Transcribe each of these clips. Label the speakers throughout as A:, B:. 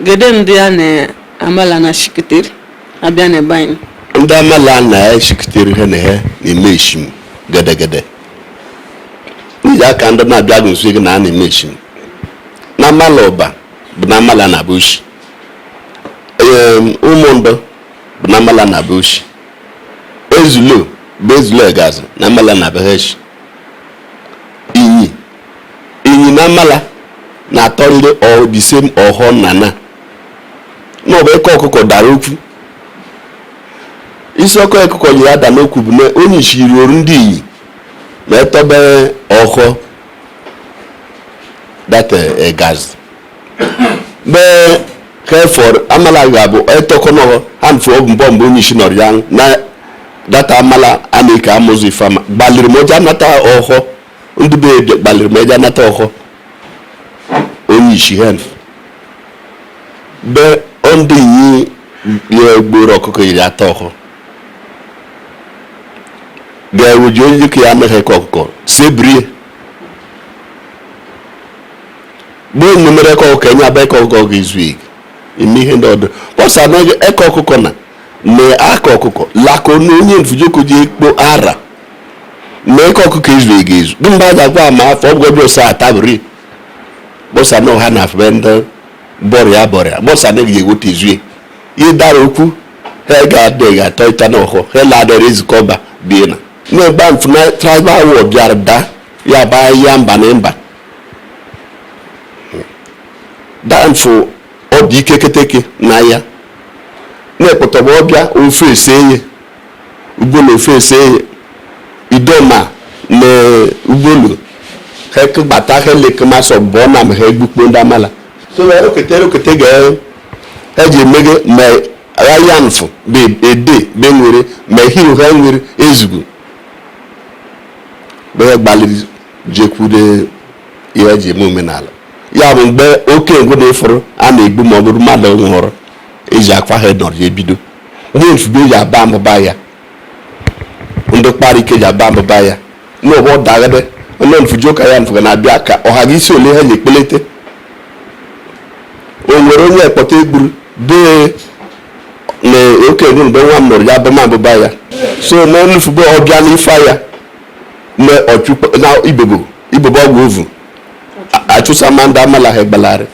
A: Gede ndị a na-amala na shikitere abịa na ebe anyị.
B: Ndị amala na-eshikitere ha na ha na-eme eshim gedegede n'iji aka ndị na-abịa gị nso gị na a na-eme eshim na amala ụba bụ na amala na abụ oshi. Ụmụndụ bụ na amala na abụ oshi. Ezulo bụ ezulo egazi na amala na abụ ha eshi. Inyi inyi na amala na-atọrịrị ọ the same ọhọ na na n'ọbụ eke ọkụkọ dara okwu isi ọkụ ọkụkọ ji ada n'okwu bụ na onye ishiri oru ndị inyi ma etobe ọhọ data egazi mgbe kefọrọ amala ga-abụ etọkọ n'ọhọ ha mfe ọ bụ mbọ mgbe onye isi nọrọ ya na data amala a na-eke amụzụ ifeama gbalịrị m oje anata ọhọ ndị be bịa gbalịrị m eje anata ọhọ onye isi ha be ndị yi ya gburu ọkụkọ 30 ọhọ ga-ewuji onye ka ya anaghị ka ọkụkọ sebrie gboo mmemme eke ọkụkọ enye aba eke ọkụkọ ga-ezu ege ime ihe ndị ọdụ bọsa anaghị eke ọkụkọ na na aka ọkụkọ laka onu onye mfujoko ji ekpo ara na eke ọkụkọ ezu ege ezu dị mgbe a ga-agwa ama afọ ọ bụgo ọsọ atabiri bọsa na ọha na afọ ndị bọrịa bọrịa bọsa anaghị eweta ezue ihe dara okwu ha ga-adịghị atọ ịta n'ọhọ ha ladere ezukọba bie na n'ebe mfu na tribal war bịara daa ya ba ya mba na mba daa mfu ọ dị ike keteke na ya na-ekpọtọba ọbịa ofe ese ye ugbolo ofe ese ye idoma na ugbolo ha gbata ha lekemasọ bụọ na ma ha egbukpo ndị amala so okete okete ga eji emege ma ya mfu bụ ede be nwere ma ehiru ha nwere ezugo be ha gbalịrị jekwude ihe eji eme omenala ya bụ mgbe oke ngwụ na ịfụrụ a na-egbu ma ọ bụrụ mmadụ nwụrụ eji akwa ha nọrọ ya ebido ndị mfube eji aba mbụba ya ndị kpara ike ji aba mbụba ya n'ụbọ dagide onye mfuji ụka ya mfuga na-abịa ka ọha gị isi ole ha ji ekpelete o nwere onye ekpọta egburu bee na oke ngwụ mgbe nwa m nụrụ ya abama mbụba ya so na nfube ọbịa n'ife ya na ọchụkwa na ibobo ibobo ọgwụ ovu achụsa ma ndị amala ha gbalarị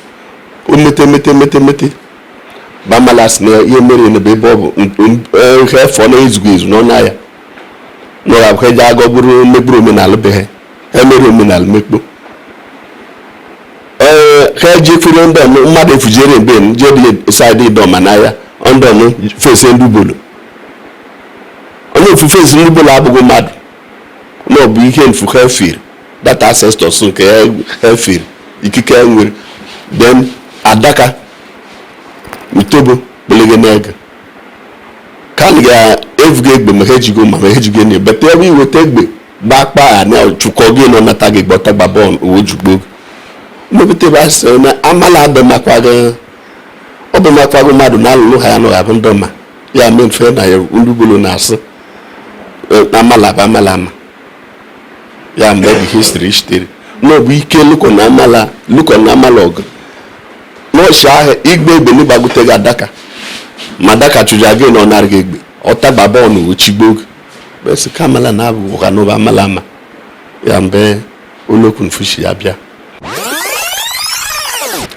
B: o mete mete mete mete ba amala si na ihe mere na ebe ọ bụ ihe fọ na ezugo ezu n'ọnya ya n'ụlọ akwụkwọ eji agọ bụrụ megburu omenala be ha ha mere omenala mekpo ee ha eji efere ndị ọnụ mmadụ efujere mgbe m jee dị saịdị idọma n'ahịa ndị ọnụ fesi ndị ugbolo onye ofufe esi ndị ugbolo abụghị mmadụ na ọ bụ ihe mfu ha fere data ancestors nke ha fere ikike ha nwere then adaka utobo kpelege n'ege ka a ga-evuga egbe ma ha ejigo ma ha ejigo enyi bete ebe iweta egbe gbakpa a na chụkọ gị nọ nata gị gbọta gba bọọlụ uwe jugbo mmepụta ebe a sị na amala adọmakwaghị ọ bụ makwaghị mmadụ na alụlụ ha ya nọ abụ ndị ọma ya mee mfe na ya ndị ugbolo na-asị amala bụ amala ama ya mgbe dị history sitere n'ọbụ ike lụkọ na amala lụkọ na amala ọgụ n'ọchị ahụ igbe egbe n'ịgbagute gị adaka ma adaka chụja gị na ọ narị gị egbe ọtagba bọọlụ ochigbo gị besi ka amala na abụ ụka n'ụba amala ama ya mgbe olokwu nfushi ya bịa.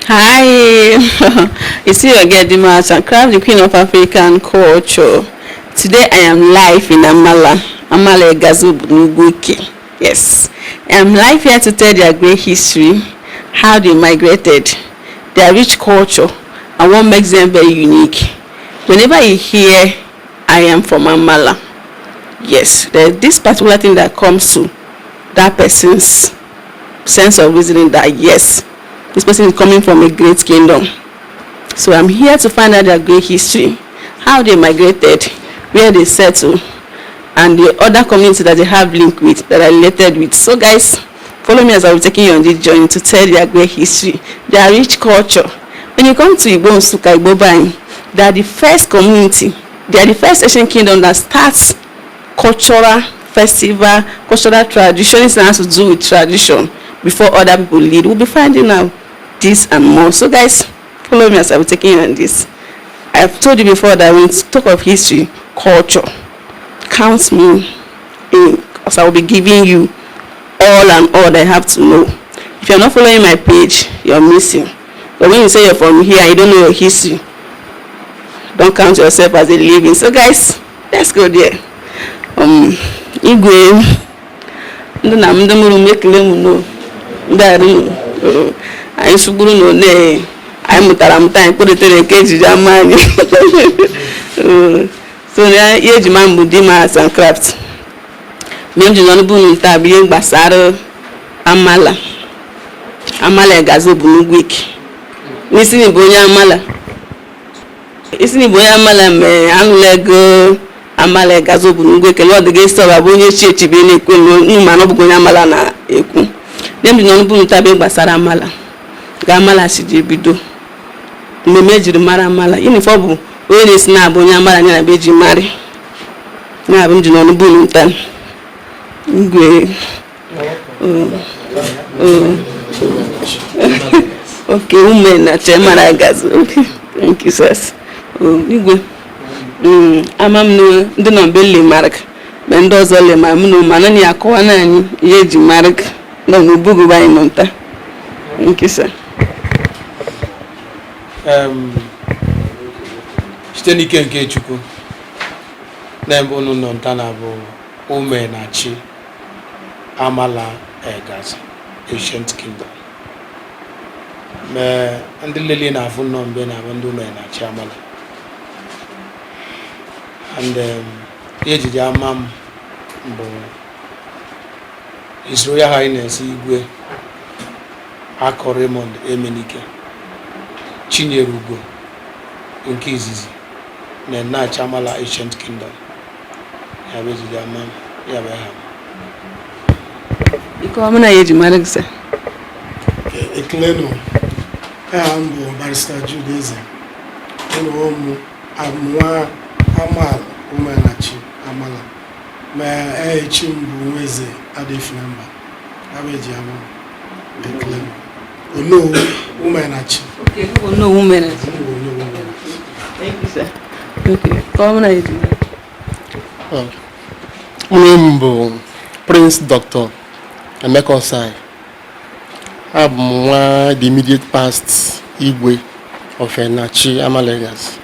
A: Hi, it's your girl Dima Arts and Craft, the queen of African culture. Today I am live in Amala, Amala Egazu Nuguki. Yes, I am live here to tell their great history, how they migrated, their rich culture, and what makes them very unique. Whenever you hear I am from Amala, yes, there's this particular thing that comes to that person's sense of reasoning that yes, this person is coming from a great kingdom. So I'm here to find out their great history, how they migrated, where they settled, and the other community that they have link with, that are related with. So guys, follow me as I will taking you on this journey to tell their great history, their rich culture. When you come to Igbo Nsukka, Igbo Banyi, they are the first community, they are the first ancient kingdom that starts cultural festival, cultural tradition, it has to do with tradition before other people lead. We'll be finding out this and more. So guys, follow Follow me as I will taking you on this. I've told you before that when you talk of history, culture, count me in, because I will be giving you all and all that I have to know. If you're not following my page, you're missing. But when you say you're from here and you don't know your history, don't count yourself as a living. So guys, let's go there. Igwe, ndị na ndị mụrụ m, ekele m no ndị arị anyị sụgburu na one anyị mụtara amụta, anyị kpụrịtere nke ejiji ama anyị. So ihe eji ma mbụ dị ma arts and craft. Mgbe m ji nọ n'ebe unu taa bụ ihe gbasara Amala, Amala Egazi bụ n'ugwu ike n'isi na bụ onye Amala, isi na bụ onye Amala mee anụla ego Amala Egazi bụ n'ugwu ekele. Ọ dịga esi ọba bụ onye chi echibe na-ekwu nnu, mana ọ bụghị onye Amala na-ekwu. Ndị m ji nọ n'ebe unu taa bụ ihe gbasara Amala ga Amala si ji bido mmemme ejiri mara Amala. Uniform bụ onye na-esi na-abụ onye Amala anya na be eji marị na-abụ m ji nọ n'ebe unu taa. Igwe, oh, okay, women na chemara gazi. Okay, thank you, sirs. Oh, igwe, ama m na ndị nọ mbe le mara ma ndị ọzọ le ma m na mana na akọwa na anyị ihe eji mara nọ n'ubugu anyị nọ nta. Thank you, sir.
C: Site n'ike nke Chukwu, na ebe unu nọ nta na bụ ume na chi Amala Egazi Ancient Kingdom. Mee ndị lele na-afụ nnọọ mgbe na-abụ ndị ume na chi Amala and ihe ejiji ama m bụ His Royal Highness Igwe Akọ Raymond Emenike Chinyere Ugo nke izizi na Nnachi Amala Ancient Kingdom. Ya bụ ejiji ama m, ya bụ aha m.
A: Ike ọma na ya eji mara gị, sir.
D: Ekele nụ. Aha m bụ Barrister Jude Eze. Ụlọ ụmụ nwa amaala Umenachi Amala, ma echi m bụ Nweze Adịfinamba abụ eji ama m. Ekele nụ. Onowu Umenachi.
A: Okay, Onowu Umenachi.
D: M bụ Onowu Umenachi.
A: Thank you, sir. Okay, ka ọma na ya eji mara.
E: Onye m bụ Prince Dr. Emeka Osai. Abụ m nwa the immediate past Igwe of Enachi Amalegas.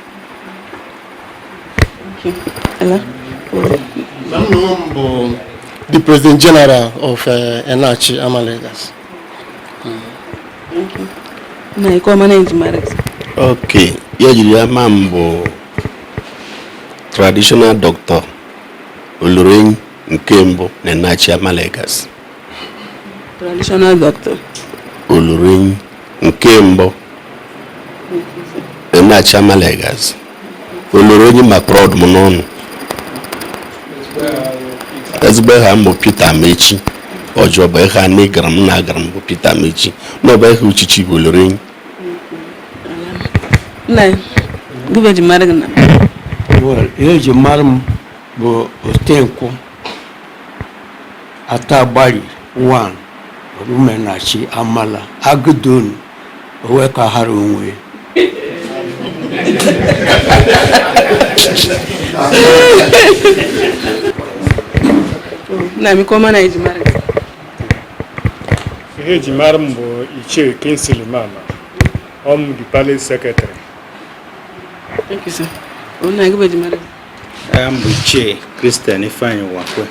A: Thank you. Hello.
E: Nna m bụ the President General of Enachi Amalegas.
A: Thank you. Na ike ọma na eji mara gị.
B: Ok, ya jiri ya ma m bụ traditional doctor Olorenyi nke mbụ na Nnachi Amalegas.
A: Traditional doctor.
B: Olorenyi nke mbụ na Nnachi Amalegas. Olorenyi makpọrọ ọdụm n'ọnụ. Ezigbo aha m bụ Peter Amechi ọjọọ bụ ihe na ịgara m na agara m bụ Peter Amechi na ọbụ ihe uchichi bụ Olorenyi.
A: Nna ya, gị bụ eji mara gị na?
F: Well, ihe eji mara m bụ Otenkwụ Atagbari 1 Omumenachi Amala Agụdonu Oweka hara onwe.
A: Nna m, ike ọma na eji mara gị.
G: Ihe eji mara m bụ Ichie Kingsley Mama, ọ m the palace secretary.
A: Thank you, sir. Nna ya, gị bụ eji mara gị.
H: Aha m bụ Ichie Christian Ifeanyi Wakwe,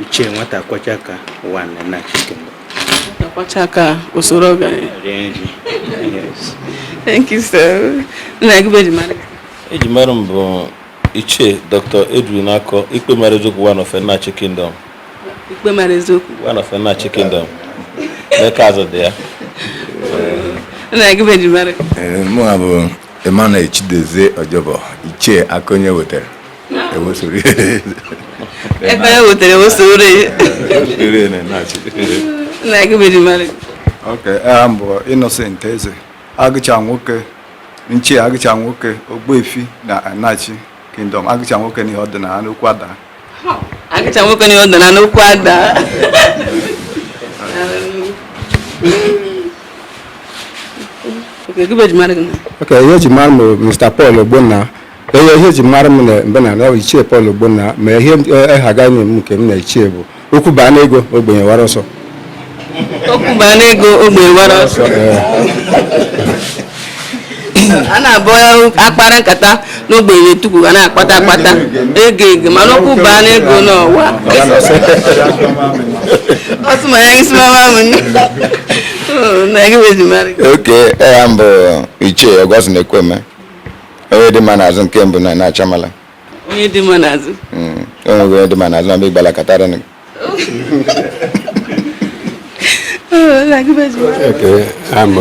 H: Ichie nwata kwachaka ụwa na Nnachi Kingdom.
A: Akwacha aka usoro ọbịa.
H: Rie nri. Yes.
A: Thank you, sir. Nna ya, gị bụ eji mara gị.
I: Eji mara m bụ Ichie Dr. Edwin Akọ, ikpe mara eziokwu one of Nnachi Kingdom.
A: Ikpe mara eziokwu.
I: One of Nnachi Kingdom. N'eke azụ dị ya.
A: Nna ya, gị bụ eji mara gị.
J: Mụnwa bụ Emmanuel Chidozie Ojobo, Ichie Akonye wetara ewesoro.
A: Ebe ya wetere usoro ya.
J: Ewesoro na Nnachi.
A: Nna ya, gị bụ eji mara gị.
J: Ok, aha m bụ Innocent Eze Agụcha nwoke, nchie Agụcha nwoke Ogbuefi na Nnachi Kingdom. Agụcha nwoke n'ihe ọdịnala n'okwu ada.
A: Agụcha nwoke n'ihe ọdịnala n'okwu ada. Okay, gị bụ eji mara gị na?
K: Ok, ihe eji mara m bụ Mr. Paul Ogbonna. Ihe eji mara m na mbe na na Ichie Paul Ogbonna, ma ihe ehaga m nke m na Ichie bụ okwu baa n'ego, ogbenye wara ọsọ.
A: Okwu baa n'ego, ogbenye wara ọsọ. A na-abụ akpara nkata n'ogbenye tupu a na-akpata akpata ego ego, mana okwu baa n'ego n'ọwa ọsụ ma ya isi mama m na gị bụ eji mara gị.
L: Oke, ya mbụ Ichie Ọgọstin Ekweme, onye dị mma n'azụ nke mbụ na na-acha mala.
A: Onye dị mma n'azụ.
L: Onweghị onye dị mma n'azụ ma mgbe ịgbala katara nụ.
A: Oh, na gị bụ eji mara gị.
M: Okay, I'm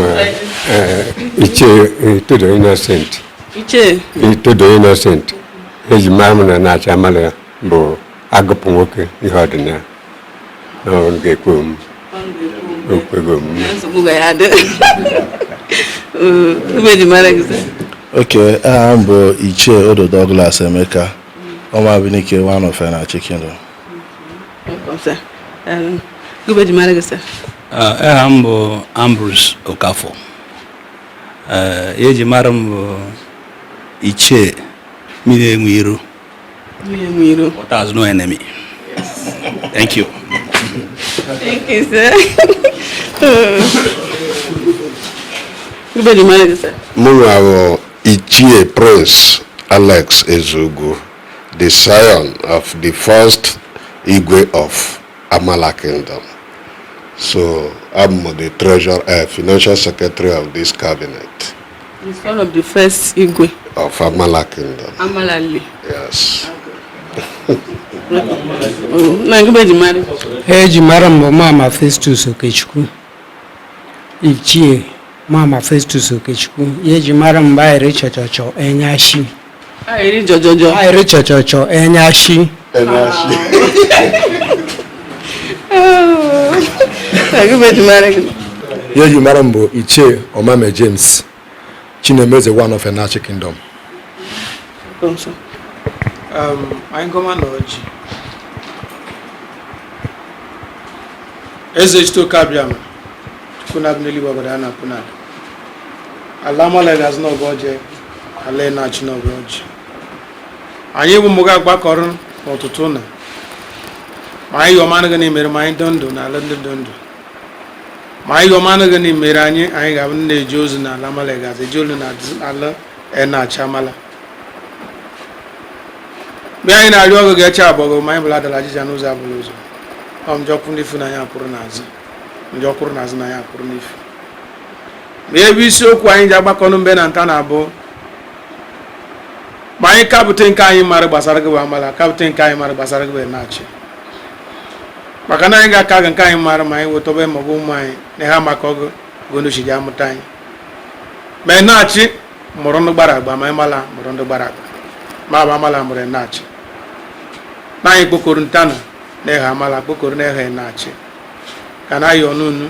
M: Ichie Todo Innocent.
A: Ichie
M: Todo Innocent. Eji mara m na na-acha amala bụ agụpụ nwoke ihe ọdịnala. Na ọ ga-ekwe omume. Okwego omume.
A: Nsogbu ga ya adị. Oh, gị bụ eji mara gị sir?
N: Okay, aha m bụ Ichie Odo Douglas Emeka, Ọmabinike one of Enachi Kingdom.
A: Welcome, sir. Gị bụ eji mara gị sir?
H: Aha m bụ Ambrose Okafor. Ihe eji mara m bụ Ichie Mmiri Enwe Iro.
A: Mmiri Enwe Iro.
H: Water has no enemy. Thank you.
A: Thank you, sir. Gị bụ eji mara gị sir?
O: Mụnwa bụ Ichie Prince Alex Ezugwu, the scion of the first Igwe of Amala Kingdom. So I'm the treasurer, financial secretary of this cabinet.
A: He's one of the first Igwe
O: of Amala Kingdom.
A: Amalali.
O: Yes.
A: Oh, na gị bụ eji mara gị?
P: Eji mara m bụ Mama Festus Okechukwu, Ichie Mama Festus Okechukwu. Ihe eji mara m bụ ayịrị chọchọchọ enyashi.
A: Ayịrị jọjọjọ.
P: Ayịrị chọchọchọ enyashi.
A: Oh, na gị bụ eji mara gị?
Q: Ihe eji mara m bụ Ichie Omame James Chinemeze one of Enachi Kingdom.
A: Welcome, sir.
C: Anyị gọma na ọjị. Eze Chitoke Abịama, Chukwu na-abụ n'eluigwe obodo a na-apụ n'ala. Ala Amala ga-azụ n'ọba ọjị, ala Enachi n'ọba ọjị. Anyị bụ ụmụ ga-agbakọrọ n'ụtụtụ na ma anyị yọmanụ gị na-emere ma anyị dị ndụ n'ala ndị dị ndụ, ma anyị yọmanụ gị na-emere anyị, anyị ga-abụ ndị na-eje ozi n'ala Amala ga-azụ eje olu n'ala Enachi Amala. Mgbe anyị na-arịọ ọgụ ga-eche abọgụ ma anyị bụla dara ajịja n'ụzọ abụla ụzọ ọ njọ kwuru n'ifu na anyị akwụrụ n'azụ, njọ kwuru n'azụ na anyị akwụrụ n'ifu. Ma ebe isiokwu anyị ji agbakọnụ mgbe na nta na-abụ ma anyị kapụta nke anyị mara gbasara gị bụ Amala, kapụta nke anyị mara gbasara gị bụ Enachi, maka na anyị ga-aka gị nke anyị mara ma anyị wetọbe maọbụ ụmụ anyị na ha maka ọgụ gonochi ji amụta anyị. Ma Enachi mụrụ ndị gbara agba, ma Amala mụrụ ndị gbara agba, ma bụ Amala mụrụ Enachi. Na anyị kpokoro ntana na ịha Amala, kpokoro na ịha Enachi, ka na ayọ n'unu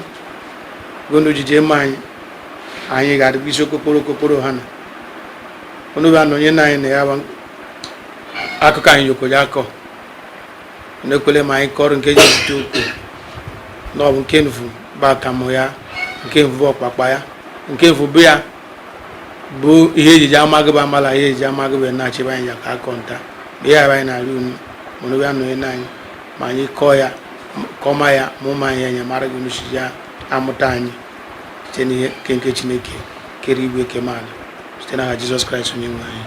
C: gonu jije ma anyị, anyị ga-adịkwa isi okokporo okokporo ha na onu bụ anọnye na anyị na ya bụ akụkọ anyị yokoja akọ na-ekwele ma anyị kọrọ nke ji ebute okwu na ọ bụ nke mfu bụ akamụ ya, nke mfu bụ ọkpakpa ya, nke mfu bụ ya bụ ihe ejiji amaghị bụ Amala, ihe ejiji amaghị bụ Enachi bụ anyị ji aka akọ nta. Ma ihe anyị na-arị unu mana obe anọnye na anyị ma anyị kọọ ya kọma ya ma ụmụ anyị enye mara gị n'uchi ya amụta anyị site n'ihe nke nke Chineke kere igwe kemala site n'aha Jizọs Kraịst onye nwe anyị.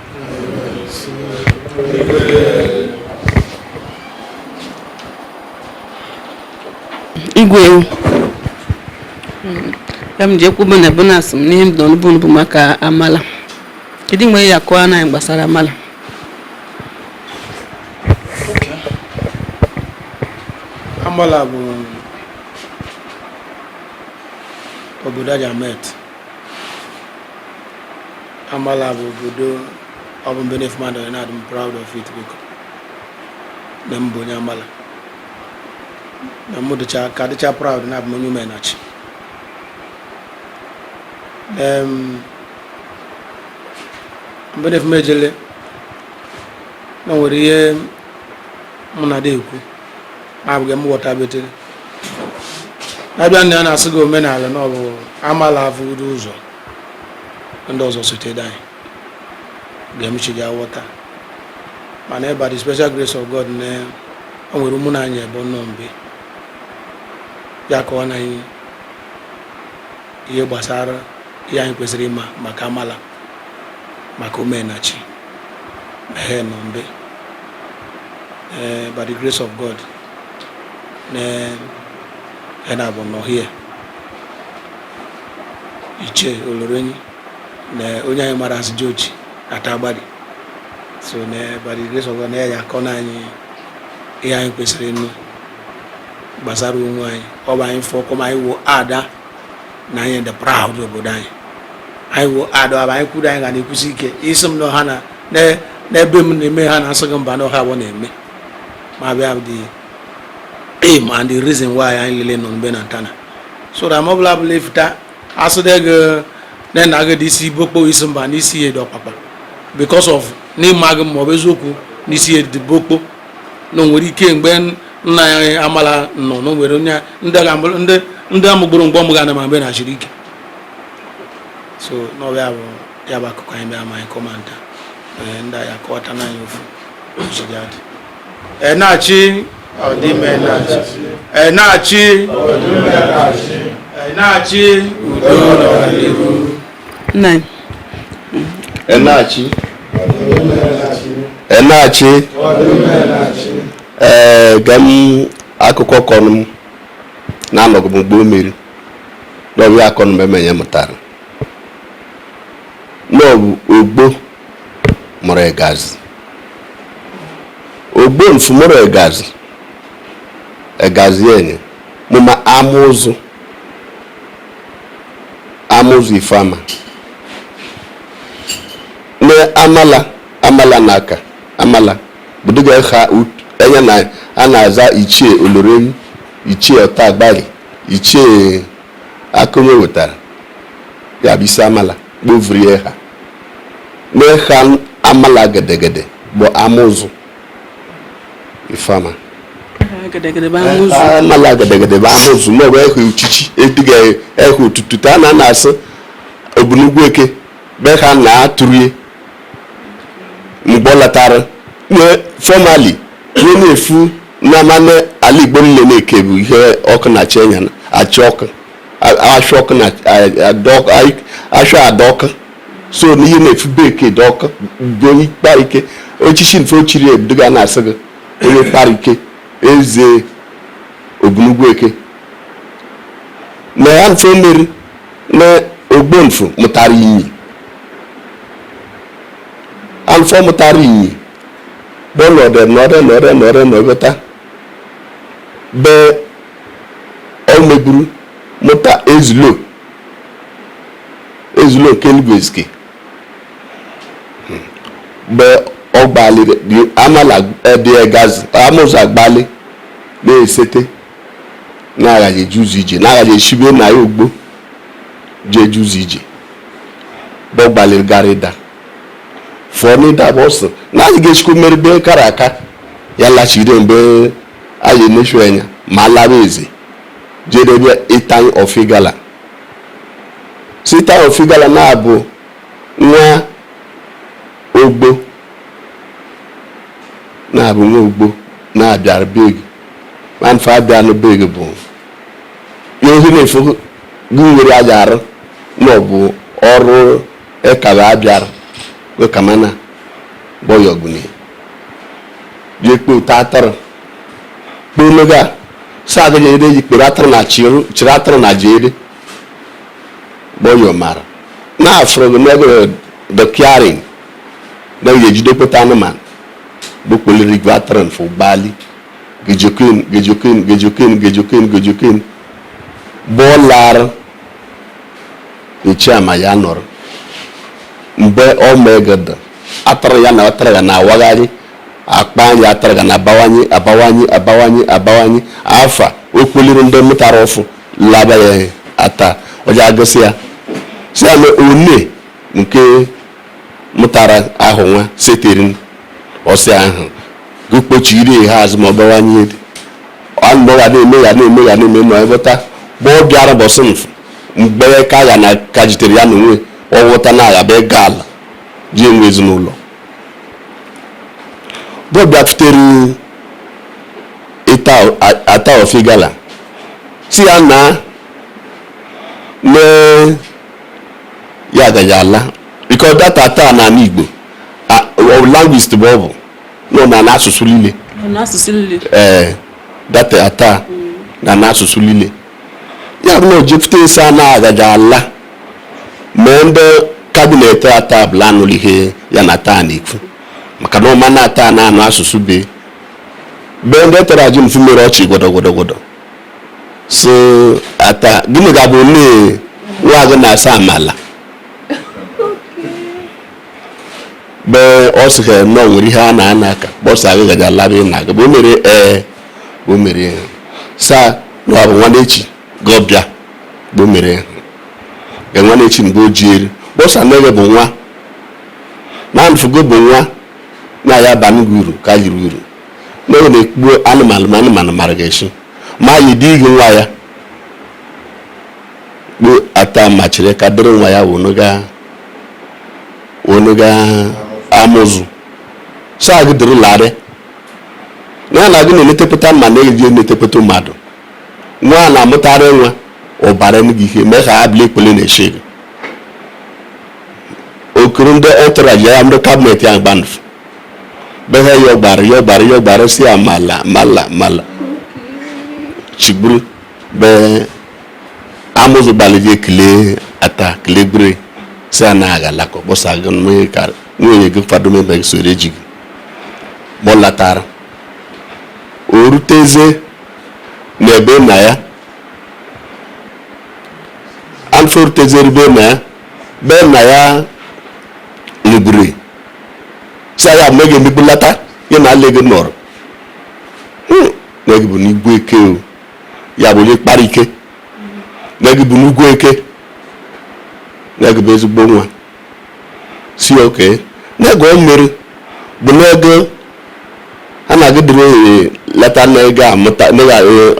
A: Igwe ya m ji ekwu bụ na bonus m n'ihe m nọ n'ubu bụ maka Amala. Kedu mgbe ya akọwa na anyị gbasara Amala?
C: Amala bụ obodo Ajamet. Amala bụ obodo ọ bụ mgbe na-efu mmadụ na-adị m proud of it biko na m bụ onye Amala, na m dịcha ka dịcha proud na abụ m onye Umenachi. Mgbe na-efu m ejele na o nwere ihe mụ na-ada ekwu ma abụghị m ghọta betere na-abịa na ya na-asị gị omenala na ọ bụ Amala afụgodo ụzọ. Ndị ọzọ sotere anyị ga-emechi ya ghọta, mana ebe the special grace of God na o nwere ụmụ na anyị ebe nọ mgbe ya kọwa na anyị ihe gbasara ihe anyị kwesịrị ịma maka Amala, maka omenachi ha nọ mbe. By the grace of God na ha na-abụ nọ here, Ichie Olorenyi na onye anyị mara asị George Atagbari. So na by the grace of God na ya akọ na anyị ihe anyị kwesịrị ịnụ gbasara onwe anyị. Ọ bụ anyị fọkọ ma anyị wụ ada na anyị dị proud obodo anyị. Anyị wụ ada, ọ bụ anyị kwuru anyị ga na-ekwusi ike isi m na ha na n'ebe m na-eme ha na-asị gị mba na ọha abụọ na-eme ma bịa. The aim and the reason why anyị lele nọ mgbe na ntana so that ma ọbụla bụla efuta asụde gị na nna gị dị isi bokpo isi mba n'isi ihe dị ọkpakpa because of n'ịma gị, ma ọ bụ eziokwu n'isi ihe dị bokpo na o nwere ike mgbe nna anyị Amala nọ na o nwere onye ndị ndị amụgboro mgbe ọmụ ga-ana ma mgbe na chiri ike. So n'ọbịa bụ ya bụ akụkọ anyị bịa ma anyị kọmanta ndị anyị akọwata n'anyị ofu jiri adị Enachi ọdịme na-achị Enachi Enachi udo na ọganihu.
A: Nna.
B: Enachi Enachi. Ee, gem akụkọ kọnụ m na-anọghị m mgbe o mere n'ọbụ akọnụ m emenye mụtara n'ọbụ ogbo mụrụ egazi, ogbo nfu mụrụ egazi, egazi enye mụma amụzụ, amụzụ ifeama na Amala. Amala na aka Amala buduga ha enya na a na-aza Ichie Oloremi, Ichie Ọtagbali, Ichie Akụnye wetara ya bụ isi Amala kpovurie ha n'ha. Amala gedegede bụ amụzụ ifeama.
A: Gedegede bụ amụzụ.
B: Amala gedegede bụ amụzụ maọbụ ehe uchichi ediga ehe otutu ta na na-asị Ogbunugwu Eke be ha na-atụrie mgbe ọ latara formally ihe na-efu na mmanụ ala Igbo niile na-eke bụ ihe ọkụ na-achị enya achị ọkụ achụ ọkụ na achụ ada ọkụ. So na ihe na-efu be eke dị ọkụ bụ onye kpara ike ochichi mfe ochiri ebudoga na-asị gị onye kpara ike eze Ogbunugwu Eke na ya mfe mmeri na ogbonfu mụtara inyi alụfọ mụtara inyi bọlọdẹ nọrẹ nọrẹ nọrẹ nọgọta be ọ megburu mụta Ezulo, Ezulo nke Enugu Ezike. Mgbe ọ gbalịrị Amala dị gazi amụzụ agbalị na-esete na-aghaghị eje ụzọ ije na-aghaghị eshibe na ya ogbo jee eje ụzọ ije bụ ọ gbalịrị gara ịda fụọ n'ịda bụ ọsọ na anyị ga-echikwa mmeri be kara aka ya lachiri mgbe anyị eneshu anya ma laba eze jedebe Ịtany of Igala. Si Ịtany of Igala na-abụ nwa ogbo na-abụ nwa ogbo na-abịara beg ma mfe abịa na beg bụ ihe na-efu gị nwere aja arụ na ọ bụ ọrụ ekara abịara wekamana bọyọgbuni je kpe ụta atụrụ kpologa sa agaghị ere ji kpere atụrụ na chịrị atụrụ na jere bọyọ mara na afụrụ gị n'ego the caring na ga ejidekpeta anụmanụ gbokpoliri igwe atụrụ mfụ gbali gejokin gejokin gejokin gejokin gejokin bọlarụ echiama ya nọrọ mgbe ọ megada atụrụ ya na atụrụ ya na-awagharị akpa anyị atụrụ ga na-abawanye abawanye abawanye abawanye afa o kpoliri ndị mụtara ọfụ laba ya ata ọja agụsị ya si ya na one nke mụtara ahụ nwa seterin ọsị ahụ gụkpochiri ha azụ ma ọ bawanye anụ ga na-eme ya na-eme ya na-eme ma ịghọta gbọ bịara bọsị mfe mgbe ka ya na ka jitere ya n'onwe. Ọghọta na agha bụ gala ji enwe ezinụlọ bọbịa tutere ata ofi gala si ya na ne ya agaghị ala because that ata na ala Igbo language bụ ọ bụ nọ na n'asụsụ niile.
A: N'asụsụ niile.
B: Ee, data ata na n'asụsụ niile ya bụ na o jepụta esi a na-agaghị ala mee ndị kabinet ata bụla anụrụ ihe ya na taa na-ekwu maka na ọma na-ata na anụ asụsụ be be ndị tara ajụ mfu mere ọchị gwọdọgwọdọgwọdọ so ata gịnị ga-abụ nne nwa gị na-asa amala be ọ sị ka nọ nwere ihe a na-ana aka kpọsa gị gaji alaba ị na-aga bụ o mere ee bụ o mere saa na ọ bụ nwanne echi gọbịa bụ o mere ga nwanne echi mgbe o jieri kpọsa nne gị bụ nwa na nfugo bụ nwa na ya ba gị uru ka yiri uru na ọ na-ekpugbo anụmanụ ma anụmanụ mara gị esi ma yi dị gị nwa ya kpo ata machiri ka dịrị nwa ya wonuga amụzụ so agị dịrị larị na ya na-agụ na-enetepụta mma na eji enetepụta mmadụ nwa a na-amụtarị nwa ụbara gị ihe mee ka ha bụla ekpele na-eche gị okuru ndị entourage ya ndị kabinet ya gbanfu behe ya gbara ya gbara ya gbara si ya mala mala mala chigburu be amụzụ gbalịje kelee ata kelee gbure si a na-aga alakọ kpọsa gị nwunye gị kwado mebe gị soro eji gị ma ọ latara o ruteze n'ebe nna ya alfa rutezere be nna ya be nna ya lụgburu si ya mgbe ga-emegbulata ya na ala gị nọrọ na gị bụ n'igwe eke o ya bụ onye kpara ike na gị bụ n'ugwu eke na gị bụ ezigbo nwa si oke na ego mmiri bụ n'ego a na-agị dịrị leta na ego amụta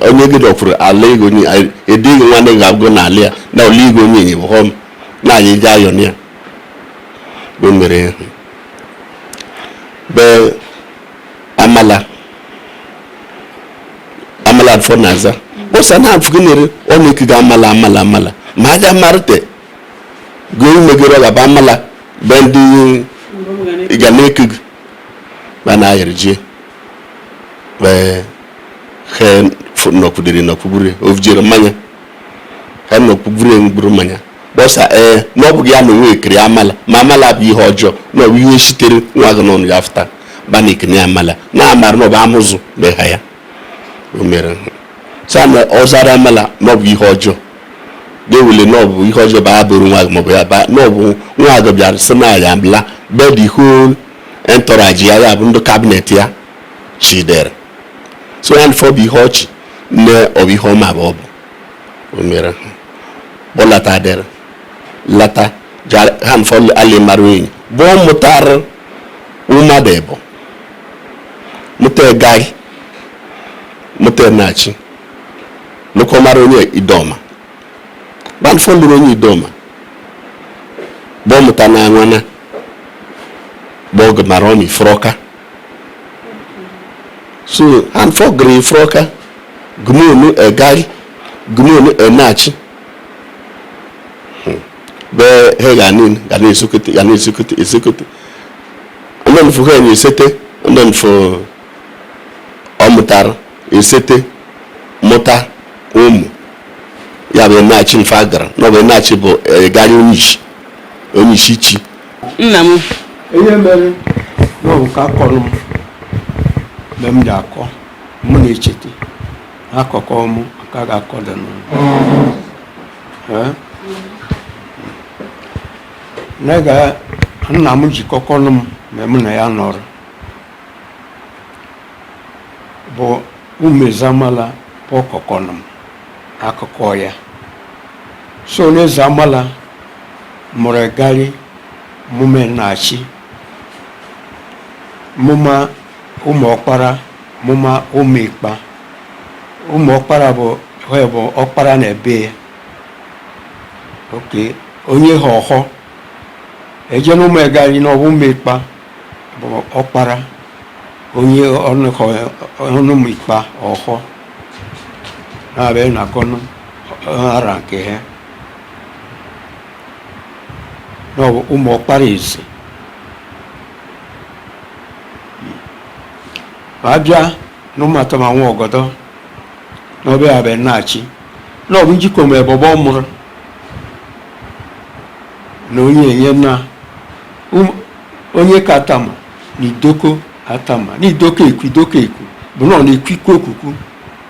B: onye gị dọkwuru ala ego edighị nwa na ga-agụ n'ala ya na ole igwe onye enye họm na anyị ji ayọ ya bụ mere be amala amala fọ na aza ụsa na afụ gị nere ọ na-ekiga amala amala amala ma aja marute gị megoro gaba amala be ndị ga na-ekig ba na ayịrị jie be he nọkwudere nọkwugbure ovujere mmanya ha nọkwugbure mgburu mmanya gbọsa ee na ọ bụghị ya na onwe ekiri amala ma amala bụ ihe ọjọọ na ọ bụ ihe sitere nwa gị n'ọnụ ya fụta ba na ekene amala na amara na ọ bụ amụzụ be ha ya o mere sa na ọ zara amala na ọ bụ ihe ọjọọ ga-ewele na ọ bụ ihe ọjọọ ba bụrụ nwa gị maọbụ ya ba na ọ bụ nwa gị bịara sị na ya bla be the whole entourage ya ya bụ ndị kabinet ya chidere so ya fọ bụ ihe ọchị nne ọ bụ ihe ọma bụ ọ bụ o mere bọlata dịrị lata ha mfọ alị mara enyi bụ mụtara mmadụ ịbụ mụta gai mụta nachi lụkọ mara onye idoma gbanfọ lụrụ onye idoma bụ mụta na anwana bụ ọgụ mara ọmị fụrọka so ha mfọ gịrị ifụrọka gumonu egai gumonu enachi be he ga nin ga na-esokote ga na-esokote esokote ndị mfu ha na-esete ndị mfu ọ mụtara esete mụta ụmụ ya bụ enachi mfe agara na ọ bụ enachi bụ egari onyeisi onyeisi chi
A: nna m
F: ihe mere na ọ bụ ka akọrọ m mgbe m ji akọ mụ na-echete akụkọ m aka ga-akọ dị n'ụlọ nna m jikọkọnụ m mgbe mụ na ya nọrọ bụ umezamala bụ ọkọkọnụ m akụkọ ya so n'eze amala mụrụ gari mume na-achị mụma ụmụ ọkpara mụma ụmụ ikpa ụmụ ọkpara bụ bụ ọkpara na ebe ya oke onye ha ọhọ Eje na ụmụ egari na ọbụ ụmụ ịkpa bụ ọkpara onye ọnụ ụmụ ịkpa ọhọ na-abịa na akọnụ ara nke ha na ọ bụ ụmụ ọkpara eze ma abịa na ụmụ atọ ma nwa ọgọdọ na ọbịa abịa na-achị na ọ bụ njikọ ma ebe ọgbọ mụrụ na onye enye na onye ka atama na idoko atama na idoko ekwu idoko ekwu bụ na ọ na-ekwu ikwu okwukwu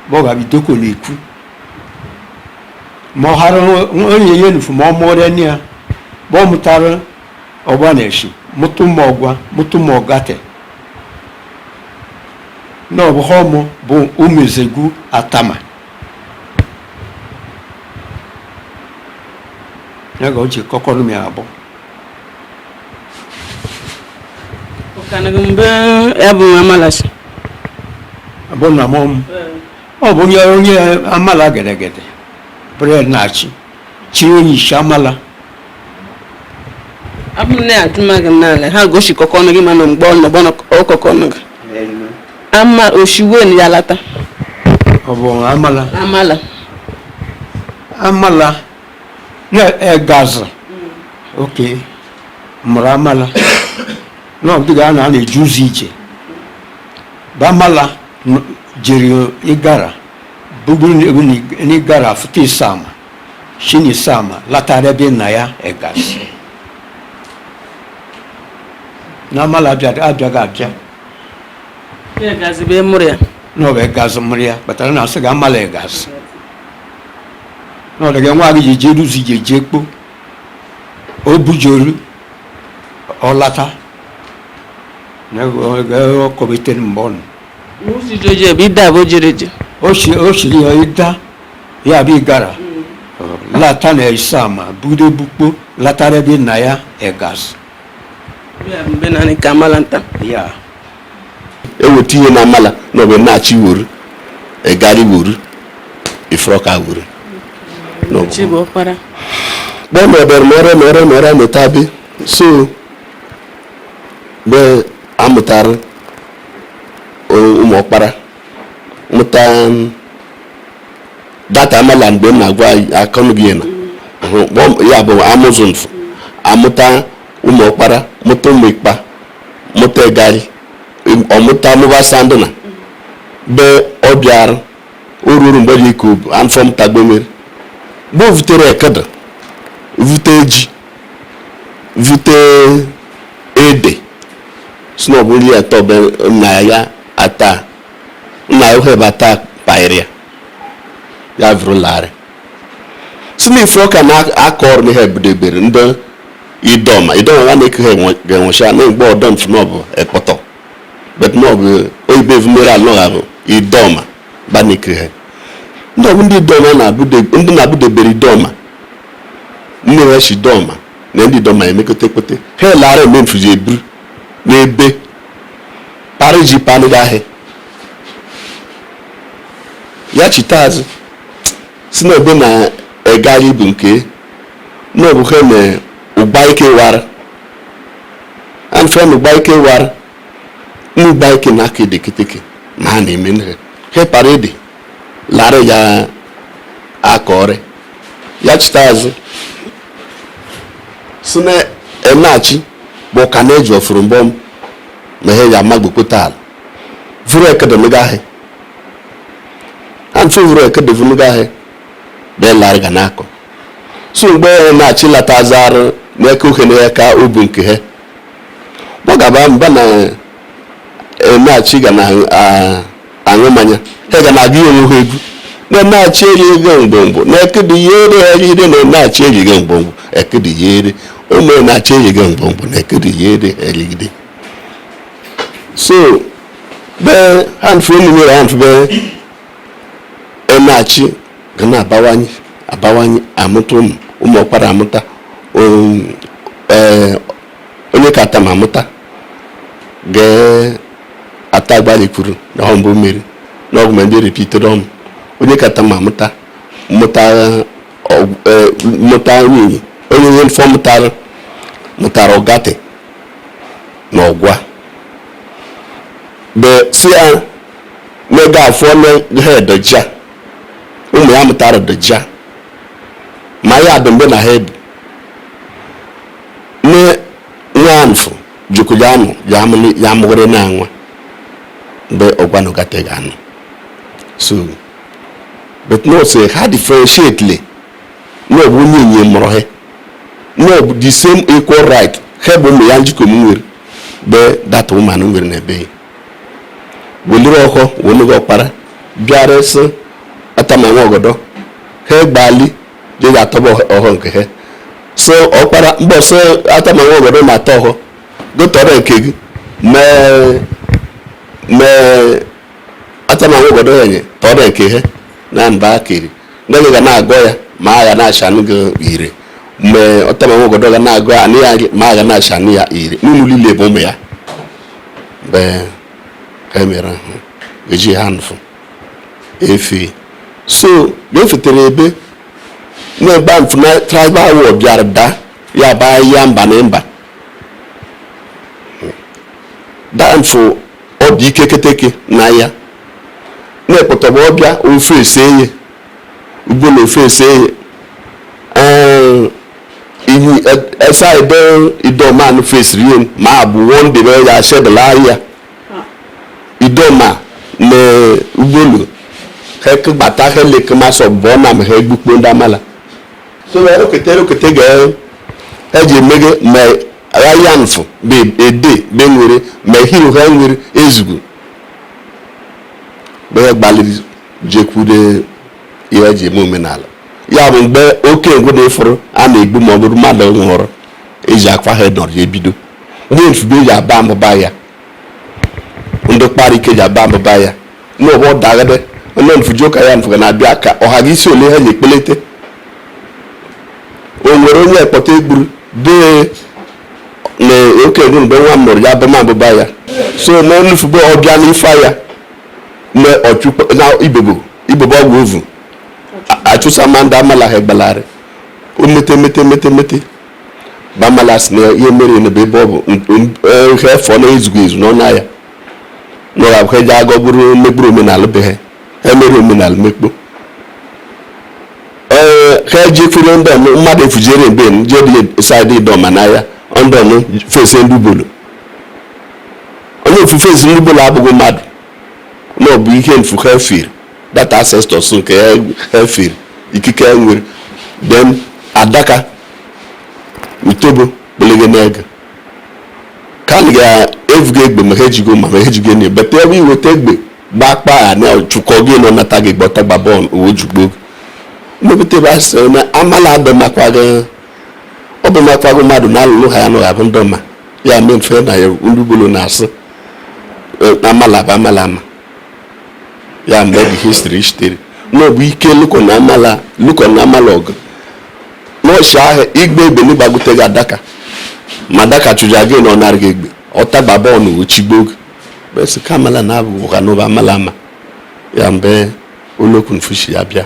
F: ma ọ ga-abụ idoko na-ekwu ma ọ ghara onye enye nufu ma ọ mụọrọ ya ma ọ mụtara ọgba na-eshi mụtụ ma ọgwa mụtụ ma ọgate na ọ bụ ha ọmụ bụ ụmụ ezegwu atama ya ga o ji kọkọrọ m ya abụ.
A: Ọkanaghị mgbe ya bụ Amala si.
F: Bụ na mụ ọ bụ onye onye Amala gedegede bụrụ na-achị chi onye isi Amala.
A: Abụ m na-ajụ gị n'ala ha gosi kọkọ ọnụ gị mana mgbe ọ nọ ọkọkọ ọnụ gị ama oshiwe ya lata.
F: Ọ bụ Amala.
A: Amala.
F: Amala na egazi oke mụrụ Amala na ọ dịghị a na-eje ụzọ ije bụ Amala jere ịgara buguru n'ịgara fụta Isama shi na Isama latara ebe nna ya egazi na Amala abịaghị abịa.
A: Egazi bụ mụrụ ya.
F: Na ọ bụ egazi mụrụ ya kpatara na asị gị Amala egazi na ọ dịghị nwa gị ji jee ụzọ ije jee kpo o bujoru ọ lata na ọ kọbetere mgbe ọ nọ.
A: Ụzọ ije oje bụ ide abụ jere eje.
F: O shiri ya ịda ya bụ ịgara lata na Isama budo bukpo latara ebe nna ya egazi.
A: Ya bụ mgbe naanị ka Amala nta.
F: Ya.
B: Eweta ihe na Amala na ọbụ na-achị wuru egari wuru ifrọka wuru.
A: Chi bụ ọkpara.
B: Bẹ́ẹ̀ mẹ̀bẹ̀rẹ̀ mẹ́rẹ̀ mẹ́rẹ̀ mẹ́rẹ̀ mẹ́ta bi so mgbe amụtara ụmụ ọkpara mụta data Amala mgbe m na-agwa akọnụ gị na ya bụ amụzụ amụta ụmụ ọkpara mụta ụmụ ịkpa mụta egari ọmụta mụba sandụ na be ọ bịara o ruru mgbe dị ka obu afọ mụtagbomere mgbe o vutere ekede vute ji vute ede si na ọ bụ nri atọ be nna ya ata nna ya uhebe ata kpaịrị ya ya vụrụ larị si na ife ọka na-akọ ọrụ n'ihe budebere ndị idoma idoma ya na-eke ha ga-enwecha na mgbe ọdọ mfu na ọ bụ ekpọtọ bet na ọ bụ oyibo evumere alọ bụ idoma ba na-eke ha ndị ọ bụ ndị idoma ndị na-abụdebere idoma nne ha si dọma na ndị dọma emekọta ekpete ha lara eme mfuji eburu n'ebe pariji panịga ahịa ya chita azụ si na ebe na egari bụ nke na ọ bụ ha na ụgba ike wara anfe na ụgba ike wara ụgba ike na aka edeketeke ma ha na-eme ha ha para ede lara ya aka ọrị ya chita azụ si na enachi bụ ka na-eji ọfụrụ mbọ ma he ya amagbokpota ala vuru ekedemega ahị anfe vuru ekedemega ahị bee larị ga n'akọ so mgbe na-achị lata azarụ n'eke ohe na ka obu nke ha gbagaba mba na na-achị ga na aṅụ mmanya ha ga na-agụ onwe ha egwu na na-achị erighị mgbomgbo na ekedi ya ere erire na na-achị erighị mgbomgbo ekedi ya ere ụmụ na-achị erighị mgbomgbo na ekedi ya ere erigide so bee ha nfe unu nwere ha nfe bee na-achị ga na-abawanye abawanye amụta ụmụ ụmụ ọkpara amụta onye ka ata ma amụta ga-ata agbalikwuru na ọ mbụ mmiri na ọgwụ ma ndị repitere ọmụ onye ka ma amụta mụta mụta nwunye onye nye mfọ mụtara Mụtara Ụgatị na Ọgwa be si ya n'ego afọ ha edoja ụmụ ya mụtara doja ma ya dị mgbe na ha ebu ne nwa nfu jukwu ya nụ ya amụghịrị na nwa mgbe Ọgwa na Ụgatị ga-anụ. So but no say ha differentiate le no bụ onye nye mụrụ ha no bụ the same equal right ha bụ ụmụ ya njikọ m nwere be that woman nwere na ebe weliri ọkọ welugo ọkpara bịara sị atama nwa ọgọdọ ha gbali je ga-atọba ọhọ nke ha so ọkpara mbọsị atama nwa ọgọdọ na-atọ ọhọ gotọrọ nke gị mee mee atama nwa ọgọdọ ya nye tọrọ nke ha na mba kiri ndị ga na-agọ ya ma agha na-achanụ gị ire mgbe ọtama nwa ọgọdọ ga na-agọ ya anụ ya ma agha na-achanụ ya ire n'ụlọ niile bụ ụmụ ya mgbe ha mere ahụ eji ha nfụ efe so ga-efetere ebe na-egba mfu na tribal war bịara daa ya baa ya mba na mba daa mfu ọ dị ike keteke na ya na-ekpọtọba ọbịa ofe ese ye ugbo na ofe ese ye ihi esa ebe idoma fesiri ye ma bụ wonde be ya shedla ya idoma na ugbolu he gbata he leke ma sọ bụọ na ma ha egbukpo ndị Amala so wee okete okete ga eji emege ma ya nfụ be ede be nwere ma hiru ha nwere ezugo be gbalịrị jekwude ihe eji eme omenala ya bụ mgbe oke ngwe na-efuru a na-egbu ma ọ bụrụ mmadụ nwụrụ eji akwa ha nọrọ ya ebido ndị mfube eji aba mbụba ya ndị kpara ike ji aba mbụba ya n'ụbọ dagide onye mfuji ụka ya mfuga na-abịa ka ọha gị isi ole ha ji ekpelete o nwere onye ekpọta egburu dee na oke ngwe mgbe nwa m nụrụ ya abama mbụba ya so na nfube ọbịa n'ife ya na ọchụkwa na ibobo ibobo ọgwụ ovu achụsa ma ndị Amala ha gbalarị o mete mete mete mete ba Amala si na ihe mere na ebe ọ bụ ihe fọ na ezugo ezu n'ọnụ ya nọrọ abụ ha ji agọ bụrụ megburu omenala be ha ha mere omenala mekpo ee ha ji efere ndị mmadụ efujere mgbe je dị saịdị idọma n'ahịa ndọnụ fesi ndị ugbolo onye ofu fesi ndị ugbolo abụghị mmadụ na ọ bụ ihe mfu ha fere that ancestors nke ha fere ikike ha nwere then adaka utobo kpelege n'ege ka a ga-evuga egbe ma ha ejigo ma ha ejigo enyi bete ebe iweta egbe gbakpa ya na chụkọ gị nọ nata gị gbọta gba bọọlụ uwe jugbo mmepụta ebe a sị na Amala adọmakwaghị ọ bụ makwaghị mmadụ na alụlụ ha ya nọ abụ ndọma ya mee mfe na ya ndị ugbolo na-asị Amala bụ Amala ama ya mgbe the history sitere n'ọbụ ike lụkọ na Amala lụkọ na Amala ọgụ n'ọchị ahụ igbe egbe n'ịgbagute gị adaka ma adaka chụja gị na ọ narị gị egbe ọtagba bọọlụ ochigbo gị besi ka Amala na abụ ka n'ụba Amala ama ya mgbe olokwu nfushi ya bịa.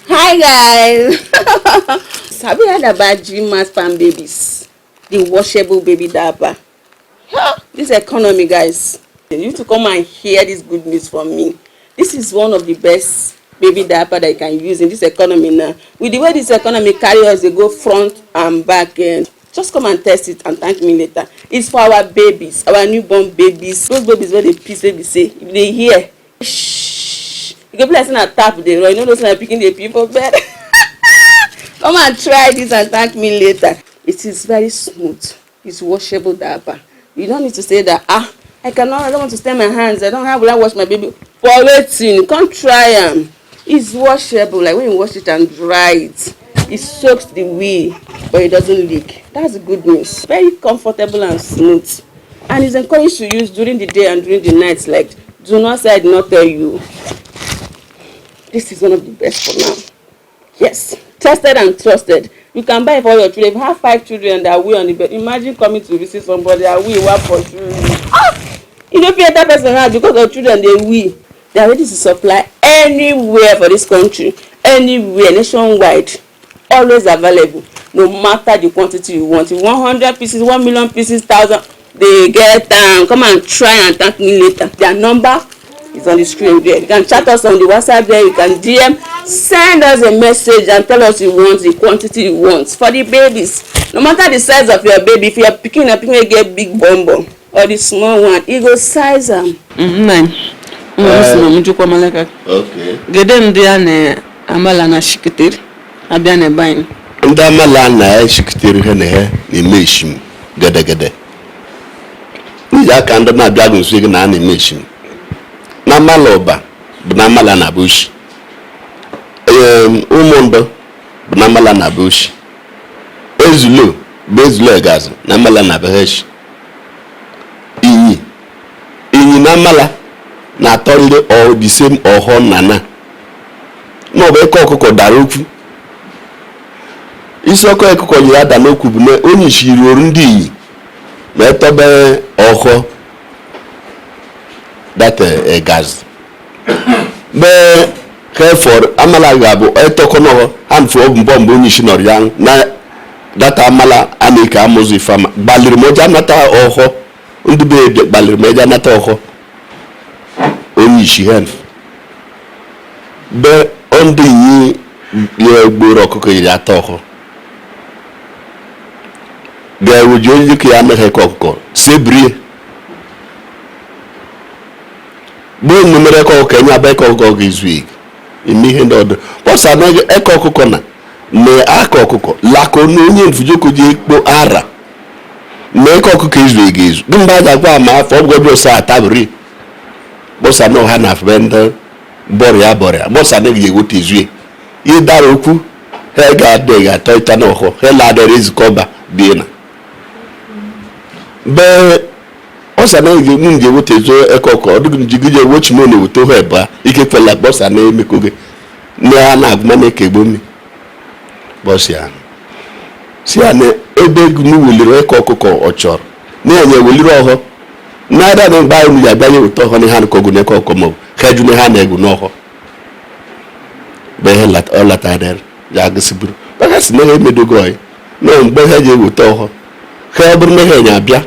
A: Hi guys! Have you heard about Gmas Farm Babies? The washable baby diaper. Huh, this economy, guys. You need to come and hear this good news from me. This is one of the best baby diaper that you can use in this economy now. With the way this economy carry us, they go front and back end. Just come and test it and thank me later. It's for our babies, our newborn babies. Those babies where they piss, baby say, if they hear, shh, you go be like saying a tap they run. You know those like picking the people bed. Come and try this and thank me later. It is very smooth. It's washable diaper. You don't need to say that, I cannot, I don't want to stain my hands. I don't have, will I wash my baby? For waiting, come try them. It's washable, like when you wash it and dry it, it soaks the wee, but it doesn't leak. That's good news. Very comfortable and smooth. And it's encouraged to use during the day and during the night. Like, do not say I did not tell you. This is one of the best for now. Yes, tested and trusted. You can buy it for your children. If you have 5 children that wee on the bed, imagine coming to visit somebody that wee one for children. You don't fear that person out because of children, they wee. They are ready to supply anywhere for this country, anywhere, nationwide. always available no matter the quantity you want. If you want 100 pieces, 1 million pieces, thousand, they get am. Come and try and thank me later. Their number is on the screen there. You can chat us on the WhatsApp there. You can DM, send us a message and tell us you want the quantity you want for the babies. No matter the size of your baby, if your pikin na pikin wey get big bum bum or the small one, e go size am. Nna m si na m jụkwa malaka.
B: Okay.
A: Gede ndị a na-amala na shikitere abịa na ebe anyị.
B: Ndị Amala na-eshikitere ha na ha na-eme ishim gedegede n'iji aka ndị na-abịa gị nso gị na a na-eme ishim na Amala. Ụba bụ na Amala na-abụ oshi. Ụmụndụ bụ na Amala na-abụ oshi. Ezulo bụ Ezulo Egazi na Amala na-abụ ha eshi. Inyi inyi na Amala na-atọrịrị all the same. Ọhọ na na n'ọbụ eke ọkụkọ dara okwu. Isi ọkụ ọkụkọ jiri ada n'okwu bụ na onye ishiri oru ndị inyi ma etobe ọhọ data egazi mgbe kefọrọ. Amala ga-abụ etọkọ n'ọhọ ha mfe. Ọ bụ mbọ mgbe onye isi nọrọ ya na data Amala a na-eke amụzụ ifeama gbalịrị m oje anata ọhọ. Ndị be bịa gbalịrị m eje anata ọhọ onye isi ha be ndị inyi ya gboro ọkụkọ yiri ata ọhọ ga-eweji onye dịka ya anaghị eke ọkụkọ sebrie gboo mmemme eke ọkụkọ enye aba eke ọkụkọ ga-ezu ege eme ihe ndị ọdụ bọsa na eke ọkụkọ na na aka ọkụkọ lako na onye mfujoko ji ekpo ara na eke ọkụkọ ezu ege ezu gị mgbe a ga-agwa ama afọ ọ bụgo ọsọ atabiri bọsa na ọha na afọ ndị bọrịa bọrịa bọsa na ga-eweta ezue ihe dara okwu ha ga-adị ga-atọ ịta n'ọhọ ha ladara ezukọ ọba bie na be ọsa na nje m nje weta ezo eke ọkọ ọdụgụ njigide wochi m na-eweta ha ebe ike kwela bọsa na emeko gị na a na-agụma na eke egbo mi bọsa ya si ya na ebe m weliri eke ọkụkọ ọ chọrọ na-enye weliri ọhọ na-ada na mgbe anyị ya abịa weta ọhọ na ha nkọgụ na eke ọkụkọ maọbụ ha ju na ha na-egwu n'ọhọ mgbe ihe ọ latara ya gụsịburu maka si na ha emedogo ọyị na mgbe ha ji eweta ọhọ ha ọ bụrụ na ha enye abịa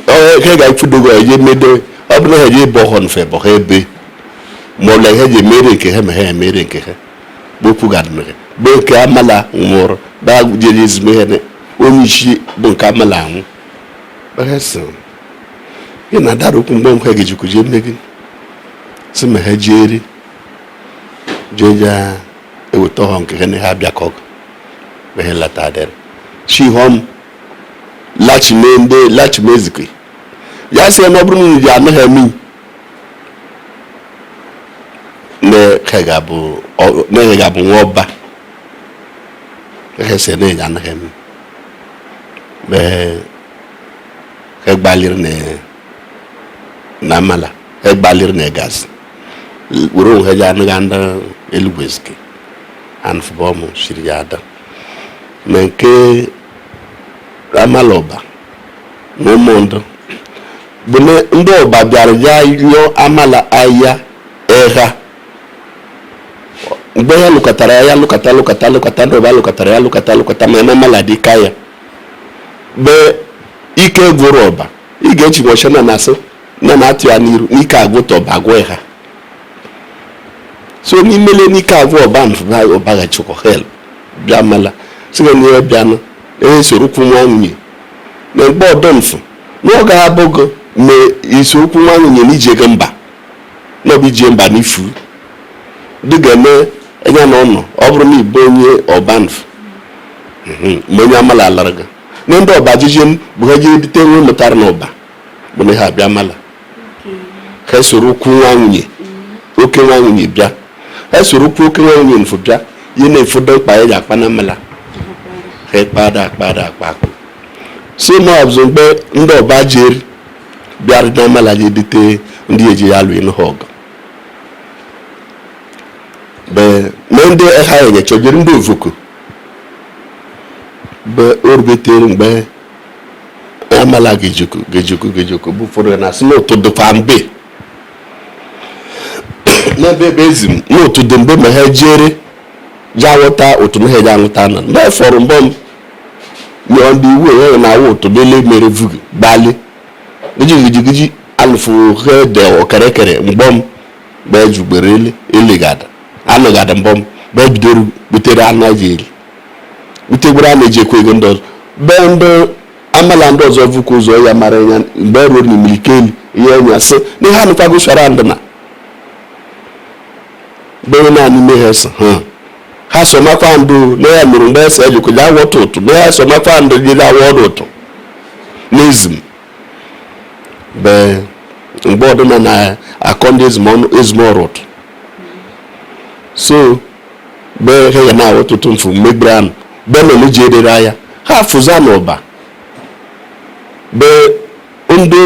B: ha ga-efudogo ọyị je medo. Ọ bụrụ na ha ji ebe ọhọ nfe bụ ha ebe ma ọ bụ ha ji emere nke ha ma ha emere nke ha gbokwu gadịnere bụ nke Amala nwụrụ ba jere ezigbo ihe onye isi bụ nke Amala anwụ ha sị gị na dara okwu mgbe ha ga-ejikwu jee mme gị si ma ha jeri jee ja eweta ọhọ nke ha na ha abịa ka ọgụ mgbe ha lata adịrị chi họm lachime ndị lachime ezikwe ya sị na ọ bụrụ na unu ji anaghị eme na ha ga-abụ nwa ọba ha sị na ya anaghị eme mgbe ha gbalịrị na Amala ha gbalịrị na Egazi were onwe ha ji anaghị ndị Elugwu Ezike anfụbọmụ shiri ya ada ma nke Amala Ọba na ụmụndụ bụ na ndị ọba bịara ya yọọ Amala ahịa egha mgbe ya lụkọtara ya lụkọta lụkọta lụkọta ndị ọba lụkọtara ya lụkọta lụkọta ma na Amala dị ka ya mgbe ike gwụrụ ọba ị ga-echi nwọcha na na-asị na na-atụ ya n'iru n'ike agwụta ọba agwụ ha so n'imele n'ike agwụ ọba nfụba ọba gachukwu hel bịa Amala sị gị na ya bịanụ esoro okwu nwa nwunye na mgbe ọdọ mfụ na ọ ga-abụghị ma iso okwu nwa nwunye na ije gị mba na ọ bụ ije mba n'ifu dịga eme enya na ụlọ ọ bụrụ na ịbụ onye ọba mfụ mgbe onye Amala lara gị na ndị ọba jije bụ ha jee dite nwe mụtara na ọba bụ na ha abịa Amala ha soro okwu nwa nwunye oke nwa nwunye bịa ha soro okwu oke nwa nwunye mfụ bịa ihe na-efodo mkpa ya ji akpa na Amala ha kpada akpada akpa akpụ si na ọzọ mgbe ndị ọba jeri bịara na Amala ji dite ndị eji ya alụ ịnụ ha ọgụ be na ndị ha enye chọjere ndị ovoko be orubetere mgbe Amala gejoko gejoko gejoko bụ ụfọdụ na-asị na ụtụ dịkwa mbe n'ebe ebe ezi m n'ụtụ dị mgbe ma ha jere ji awụta otu na ha ji anwụta na mgbe fọrọ mbọ m nyụọ ndị iwu enweghị na awụ ụtụ dele mere vugi gbalị gijigijigiji alụfụ he de okerekere mgbọm mgbe ejugbere ele elegada anụgada mbọm mgbe bidoro butere anụ eji eri butegbere anụ eji ekwe ego ndị ọzọ be ndị amala ndị ọzọ vụkwa ụzọ ya mara ya mgbe ruo n'imilikeli ihe nya sị na ihe anụkwago sọrọ ndụ na mgbe naanị ime ha sị ha ha somakwa ndụ na ya mere mgbe ese ejikwa ya awọta ụtụ na ya somakwa ndụ jiri awọ ọdụ ụtụ n'ezim be mgbe ọdụna na akọ ndị ezumọrụ ụtụ so be ha ga na-awụ ụtụtụ mfu megbere anụ be nọ n'iji edere anya ha fụza n'ụba be ndị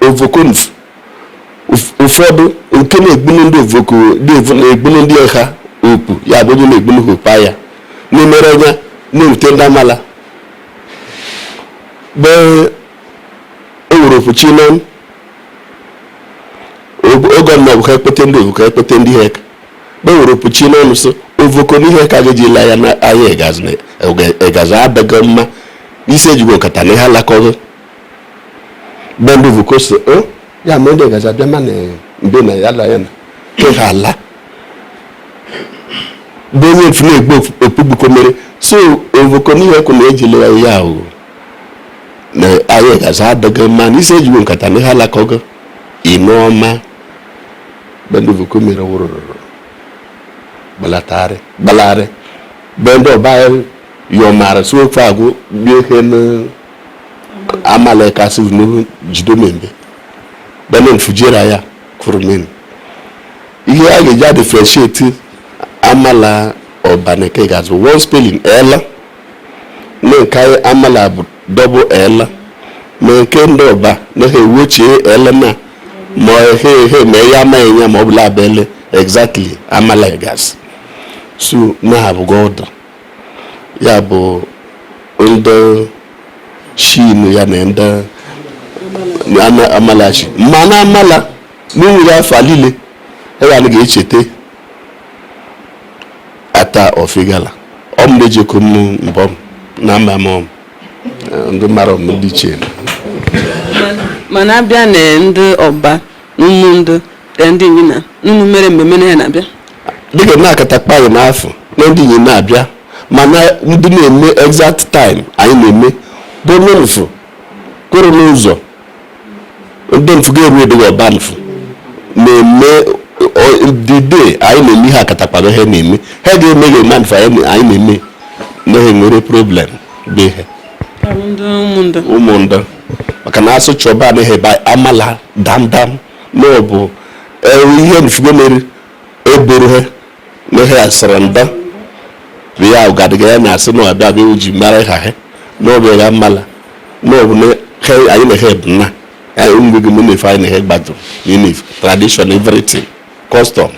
B: ovokonfu ụfọdụ nke na-egbunu ndị ovoko na-egbunu ndị ha opu ya bụ onye na-egbunu ha opu anya na-emere anya na-ewute ndị amala be o were opuchi nọ oge ọbụla bụ ha ekpete ndị ovoko ekpete ndị ha be were opuchi n'ọnụ so ovoko n'ihe ka ga-eji ele anya na ahịa ịgazi adịghị mma isi ejigbo nkata na ihe alakọghị be ndị ovoko so o ya ma ndị ịgazi abịa ma na mbe na ya la ya na ke ha ala be onye mfu na-egbu okpukpukọ mere so ovoko n'ihe kwụ na ejile ya ya ahụ na ahịa ịgazi adịghị mma na isi ejigbo nkata na ihe alakọghị ime ọma be ndị ovoko mere wụrụrụrụ gbalatarị gbalarị be ndị ọba yọmara si ofe agwụ bie ihe na amaleka si n'uhu jidomembe bene mfujira ya kwuru men ihe a ga-eji adifferentiate amala ọba na nke gazi one spelling l na nke amala bụ double l ma nke ndị ọba na ha ewochie l na ma ehe ehe ma ya amaghị ya ma ọ bụla abele exactly amala gas so na abụghị ọdụ ya bụ ndị shinu ya na ndị amalachi mana amala n'enwere afọ niile ya anaghị echeta ata ofigala ọ m na-ejekọ m mbọ m na ama m ndị mara m ndị ichie.
A: Mana abịa na ndị ọba na ụmụ ndị ndị nyina unu mere mmemme na ya na-abịa
B: dịka na-akatakpa anyị n'afọ na ndị inyi na-abịa mana ndị na-eme exact time anyị na-eme bụ mfu kwụrụ n'ụzọ ndị mfu ga-eru edoghị ọba mfu na-eme the day anyị na-eme ihe akatakpado ha na-eme ha ga-eme ga eme mfu anyị na-eme na ha nwere problem bụ ihe ụmụ ndị maka na asụ chọba anaghị ebe amala damdam na ọ bụ ihe mfugo mere eboro ha na ha asịrị nda bụ ya ụgadịga ya na-asị na ọbịa bụ ji mara ha ha na ọ bụ ya mala na ọ bụ na anyị na ha bụ nna anyị mgbe gị na-efe anyị na ha gbadoro n'ime tradition everything custom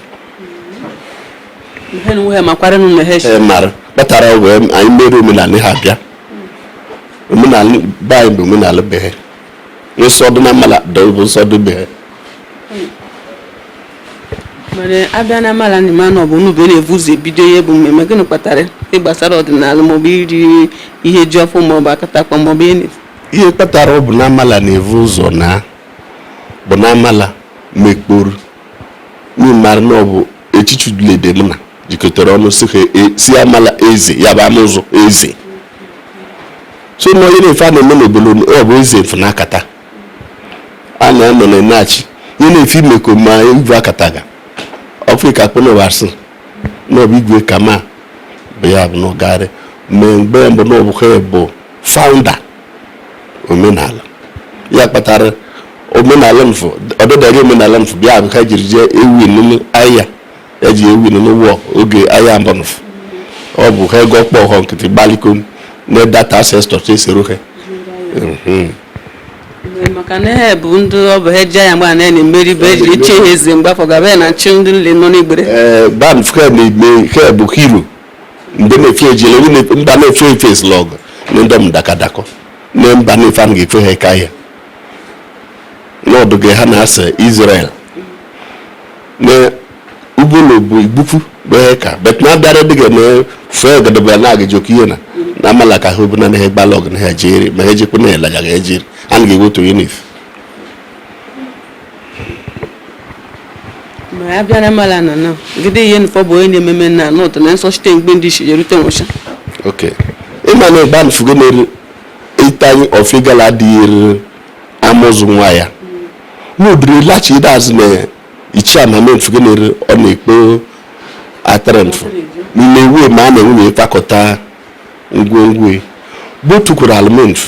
A: ha
B: mara kpatara wee anyị mere omenala ha bịa omenala be anyị bụ omenala be ha nsọ dị na mala bụ nsọ dị be ha.
A: Mana abịa na amala ndị ma na ọ bụ unu bụ na-evu ụzọ ebido ihe bụ mmemme gịnị kpatara ịgbasara ọdịnala maọbụ iri ihe ji ọfụ maọbụ akatakpa maọbụ ihe
B: ihe kpatara ọ bụ na amala na-evu ụzọ na bụ na amala mekporo n'ịmara na ọ bụ echichulede m na jikọtara ọnụ si amala eze ya bụ ama ụzọ eze so na onye na-efe a na-eme n'obodo ọ bụ eze mfu na akata a na-anọ na enachi ihe na-efe imeko ma igwe akataga ọfrịka kpọnọwasị na ọ bụ igwe kama bụ ya bụ n'ụgarị mgbe mgbe mbụ na ọbụkha bụ founder omenala ya kpatara omenala mfụ ọdịdarị omenala mfụ bịa bụ ha jiri jee ewu nụnụ ahịa eji ewu nụnụ wọ oge ahịa mbụ mfụ ọ bụ ha ego ọkpọ ọhọ nkịtị gbaliko na data ancestors esoro ha.
A: Maka na ha bụ ndị ọ bụ ha ji anya mgbe a na-emeri bụ ejiri chie ha eze mgbe afọ gaba na nchi ndị nle nọ n'igbere
B: ee ban ha na-eme ha bụ hero mgbe na-efe ejele mba na-efe efe slọg na ndị m dakadakọ na mba na-efe anaghị efe ha ka ahịa n'ọdụgị ha na-asị Israel na Ubolo bụ igbukwu bụ ihe ka bet na abịara dịga na fee gadaba na agaji ihe na na Amala ka ha obu na ha gbalọg na ha jere ma ha ejekwa na elaja ga ejere a ga-ewetu unif.
A: Ma ya bịara Amala na na gide ihe nfọ bụ onye na-ememe na n'ụtọ na nsọ site mgbe ndị isi erute nwụcha.
B: Ok, ịma na ịgba nfugo na-eri ịtanyị ọfigala adịghị amụzụ nwa ya n'obiri lachi ịda azụ na ichie amame nfugo na-eri ọ na-ekpo atara mfu n'ime ewu ma a na-enwe ịkpakọta ngwongwo gbotukwuru alụmenti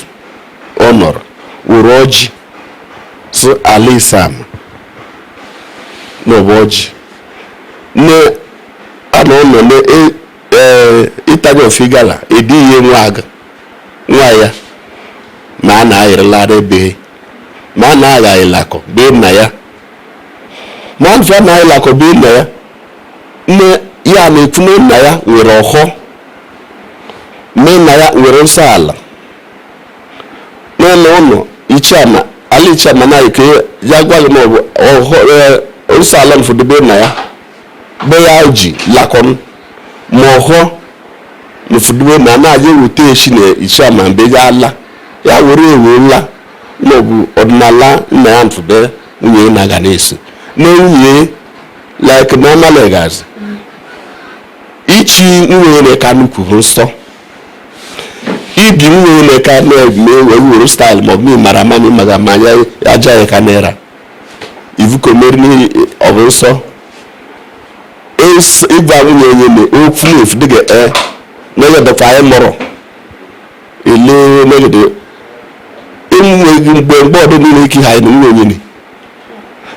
B: ọ nọrọ were ọjị sụ ala isam n'ọbụ ọjị ne a na ụlọ na ịtanye ofigala edi ihe nwa aga nwa ya ma a na-ayịrịlara ebe ma a na-agha ịlakọ bee nna ya ma a na na-ayịlakọ bee nna ya nne ya na-ekwu na nna ya nwere ọhọ, nne nna ya nwere nsọ ala n'ụlọ ụlọ ichiama ala ichiama na eke ya gwa gị ma ọ bụ ọhọ nsọ ala mfọdụbe nna ya be ya ji lakọn ma ọhọ mfọdụbe na na-aja ewute echi na ichiama mgbe ya ala ya were ewe la ma ọ bụ ọdịnala nna ya mfụbe nwunye na-aga na-esi na nwunye like na Amala ichi nwunye na-eka nnukwu bụ nsọ ibi nwunye na-eka na-eme were style ma ọ bụ mara ama ma ma ya aja ya ka naira ivukomeri ọ bụ nsọ ịgwa nwunye onye na okwu efu dịga e na-egedekwa anyị mụrụ ele negede enweghị mgbe mgbe ọdị niile ike ha na nwunye onye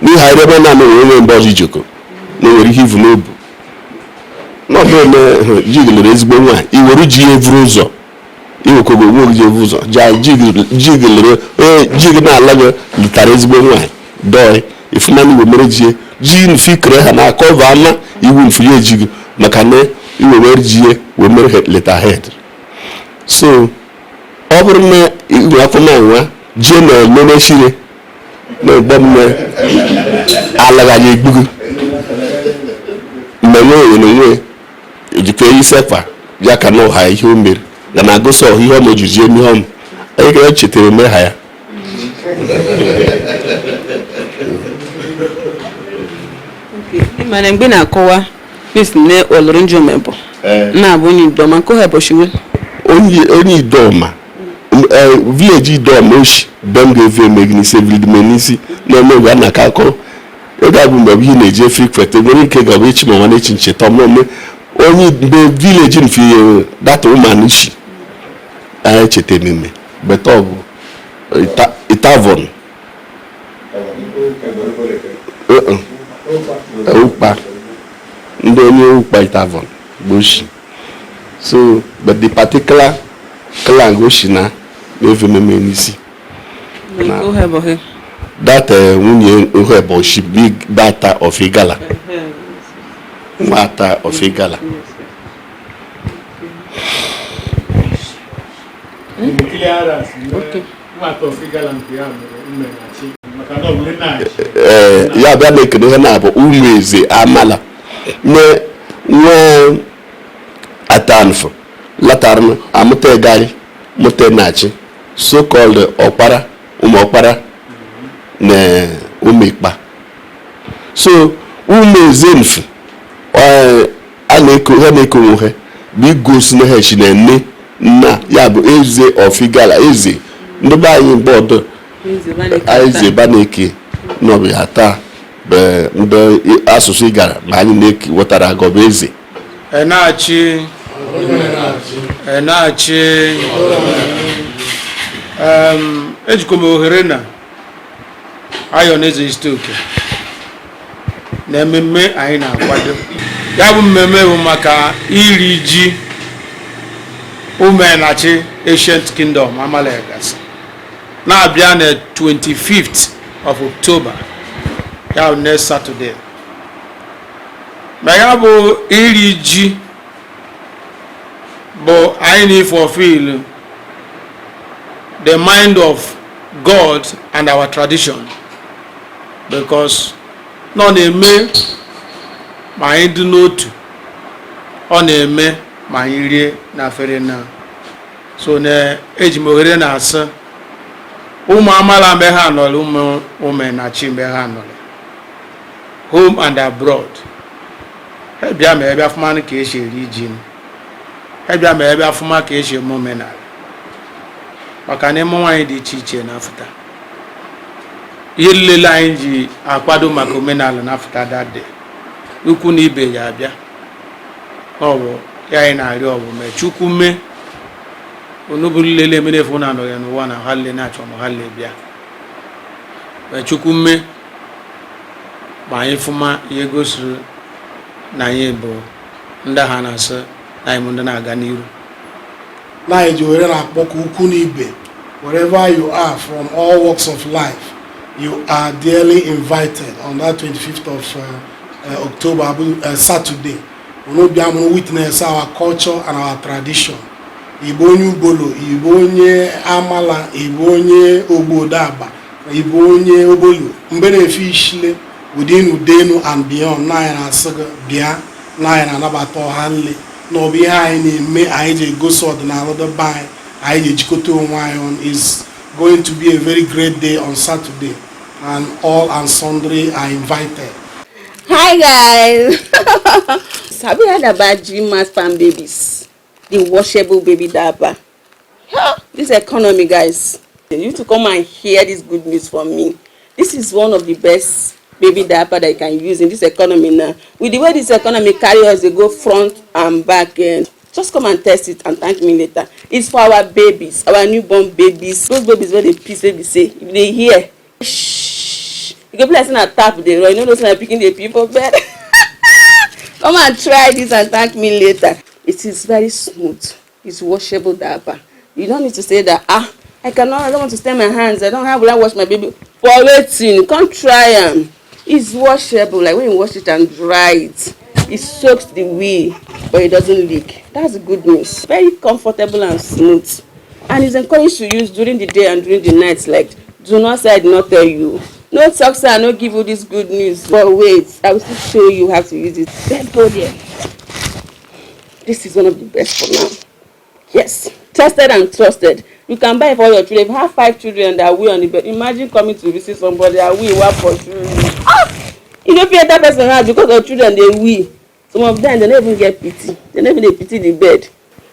B: n'ihi anyị ebe naanị onwe mgbe ọzọ ijikọ na nwere ihe ivu n'obu n'ọbụ na ji lere ezigbo nwaanyị iwere ji ya evuru ụzọ iwekogo onwe gị evu ụzọ ji gị na-ala gị lụtara ezigbo nwaanyị dọị ifụmanụ iwe mere ji ji mfe ikere ha na akọva ama iwu mfu ya eji gị maka na iwe mere ji ya wee mere leta head. So ọ bụrụ na iwe afọ na nwa jie na ememe shire na ụgbọ mmiri alaghaghị egbugo mgbe nwe na onwe ejikwa isekpa ya ka na ọha ihe o mere ga na agụsọ ọha ihe ọma ejizi eme ihe ọma anyị ga chetara eme ha ya.
A: Mana mgbe na-akọwa mis ne ọlụrụ njọ mebụ na-abụ onye Idoma nke ọha bọchiwe
B: onye Idoma village Idoma oshi bem ga-efe emegị n'isi evilidime n'isi na-eme oge a na-akọ akọ oge abụ mgbe ihe na-eji efe ikwete nwere ike ga-abụ echi ma nwanne echi ncheta ọmụme onye mgbe village mfe data ụmụ isi anyị echeta ememe beta ọ bụ Itavon ụkpa ndị onye ụkpa Itavon bụ oshi. So but the particular clan oshi na na-efe ememe n'isi that nwunye Oheboshi big data of Igala nwata of Igala. Ya bịa na-ekene ihe na-abụ ụmụ eze Amala nwe atanfụ latara amụta egari mụta nachi so called ọkpara ụmụ ọkpara na ụmụ ikpa. So ụmụ eze nfu a na-eko ha na-eko onwe ha bụ igosi na ha chi na nne nna ya bụ eze of Igala eze ndị be anyị mgbe ọdụ eze baneke n'ọbụ ya taa bụ ndị asụsụ Igala ma anyị na-eke wetara agọbụ eze.
C: Enachi Enachi ejikwa m ohere na ayọ na eze Isi-Oke na ememme anyị na-akwado ya bụ mmemme bụ maka iri ji Umenachi Ancient Kingdom Amala gasị na-abịa na 25th of October ya bụ next Saturday. Ma ya bụ iri ji bụ anyị na-fulfill the mind of God and our tradition because nọ na-eme Ma anyị dị n'otu, ọ na-eme ma anyị rie na afere na so na eji m ohere na-asị ụmụ Amala mgbe ha nọrọ, ụmụ Umenachi mgbe ha nọrọ, home and abroad, ha bịa ma ebe afụma ka esi eri ji, ha bịa ma ebe afụma ka esi eme omenala, maka na ịmụ nwaanyị dị iche iche na-afụta ihe nlele anyị ji akwado maka omenala na-afụta dade ukwu na ibe ya abịa. Ọ bụ ya anyị na-arịọ, ọ bụ mee Chukwu mee onubụ nlele emere efu na anọghị n'ụwa na ha nle na-achọ ma ha nle bịa mee Chukwu mee ma anyị fụma ihe gosiri na anyị bụ ndị ha na-asị na anyị bụ ndị na-aga n'iru.
D: Na anyị ji were na-akpọkọ ukwu na ibe, wherever you are from all walks of life, you are dearly invited on that 25th of October, Saturday. Unu bịa mụrụ witness our culture and our tradition. Igbo onye Ubolo, Igbo onye Amala, Igbo onye Ogbodaba, Igbo onye Obolo, mgbe na-efe ishile within Udenu and beyond, na anyị na-asị gị bịa, na anyị na-anabata ọha nle, na ọ bụ ihe anyị na-eme anyị ji egosi ọdịnala debe anyị, anyị ji ejikọta onwe anyị on. Is going to be a very great day on Saturday, and all and sundry are invited.
A: Hi guys! Have you heard about Gmax Farm Babies? The washable baby diaper. Huh, this economy, guys. You need to come and hear this good news from me. This is one of the best baby diaper that you can use in this economy now. With the way this economy carry us, they go front and back end. Just come and test it and thank me later. It's for our babies, our newborn babies. Those babies wey dey piss wey be say, if they hear, shh, you go be like say na tap dey run. You no know say na pikin dey pee for bed. Come and try this and thank me later. It is very smooth. It's washable diaper. You don't need to say that, ah, I cannot, I don't want to stain my hands. I don't, how will I wash my baby? For wetin? Come try am. It's washable. Like when you wash it and dry it, it soaks the wee, but it doesn't leak. That's good news. Very comfortable and smooth. And it's encouraged to use during the day and during the night. Like, do not say I did not tell you. No talk say I no give you this good news. But wait, I will still show you how to use it. Let's go there. This is one of the best for now. Yes, tested and trusted. You can buy it for all your children. If you have 5 children that wee on the bed, imagine coming to visit somebody that wee one for children. Ah! You no fit enter person house because your children dey wee. Some of them, they no even get pity. They no even dey pity the bed.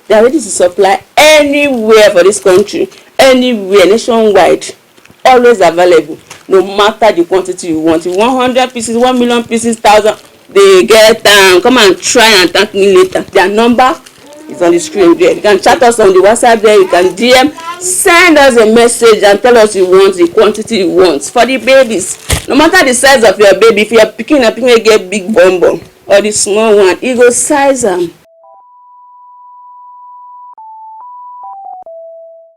A: They are ready to supply anywhere for this country, anywhere, nationwide, always available, no matter the quantity you want. If you want 100 pieces, 1 million pieces, 1,000, they get am. Come and try and thank me later. Their number is on the screen there. You can chat us on the WhatsApp there. You can DM, send us a message and tell us you want the quantity you want for the babies. No matter the size of your baby, if your pikin na pikin wey get big bum bum or the small one, e go size am.